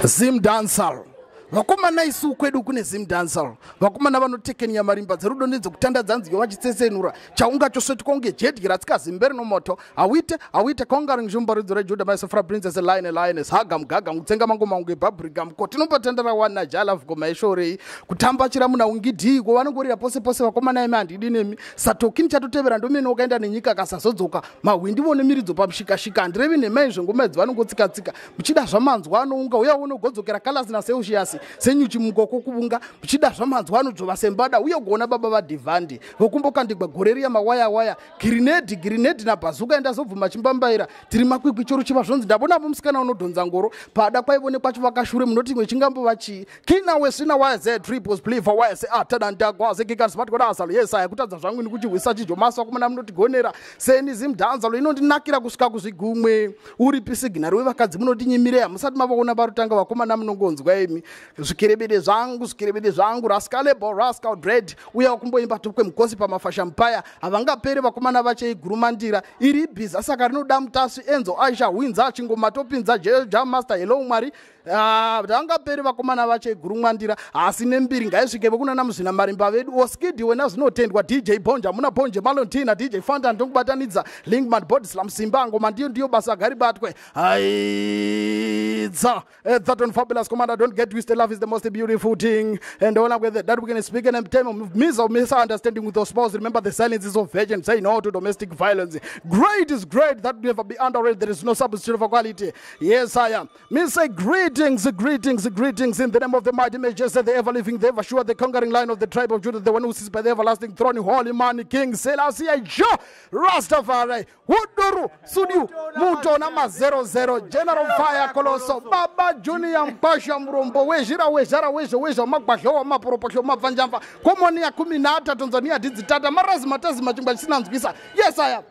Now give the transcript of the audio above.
Zim dancehall. Vakomana, isu kwedu kune Zim dancehall. Vakomana vanotekenya marimba dzerudo nedzekutandadza nziyo vachitsetsenura chaunga chosvetuka kunge jedyi ratsika zimberi nomoto. Hauite, hauite conquering shumba ridzo reJuda maisofra princess lion lioness haga mugaga mutsenga mangoma unge bhabrika ko tinombotandara wana jalav goma ishorei kutamba chiramuna ungidhii ko vanongorira pose pose. Vakomana imi, handidi nemi satokini chatotevera ndomene wakaenda nenyika akasazodzoka mahwindi vone miridzo pamushikashika. Handirevi nhema izvo, ngoma idzi vanongotsika-tsika muchida zvamanzwa anounga uya unogodzokera kalasi naSelsius senyuchi mukoko kuvunga muchida zvamanzwa anodzvova sembada uye kuona baba vadhivhandi vokumbokandigwa gore riya mawaya waya girinedhi girinedhi nabhazuka endazobvuma chimbambaira tiri makwikwi choruchiva zvonzi ndavonapo musikana unodhonza ngoro pada kwaivonekwa chivakashure munoti imwe chingambova chii kina wesvina wayze triples pliva wayze atadandagwaze kikanismatkodasalo yesaya kutadza zvangu ini kuchihwisa chijomaso akomana munotigonera seni Zimdancehall inondinakira kusvika kuzvigumwe. Uripi signal wevakadzi munotinyimireya musati mavaona varutanga? Vakomana, munongonzwa imi zvikerebede zvangu, zvikerebede zvangu, rascalable rascal dread uya wakumboimba tukwe mukosi pamafasha mupaya. Havangaperi vakomana vacheigurumandira iri ibhiza saka rinoda mutasi Enzo Aisha hwinza chingoma topinza Jamaster. Hello Mwari. Ah, vangaperi vakomana vacheigurumwandira asi nembiri ngaisvike vekunana muzvina marimba vedu oskidi wena zvinotendwa DJ Bonja muna Bonje Malontina DJ Fanta ndokubatanidza Linkman Bodislam Simba ngoma ndiyo ndiyo basa garibatwe aidza. That on fabulous commander, don't get twisted. Love is the most beautiful thing and all with that we can speak in time of misunderstanding with your spouse. Remember, the silence is of virgin. Say no to domestic violence. Great is great, that never be underrated. There is no substitute for quality. Yes, I am me say greetings, greetings, greetings in the name of the mighty majesty, the ever living, the ever sure, the conquering Lion of the tribe of Judah, the one who sits by the everlasting throne, holy man, King Selassie Jo Rastafari Huduru Sudiu Mutona ma 00 General Fire Colosso Baba Junior Mpasha Murombo wezhira wezhara wezho wezho magwahlo wamaporoposho mabvanjamva komoni ya 13 Tanzania didzitata marazi matazi machingwa chisina nzwisa. Yes, I am.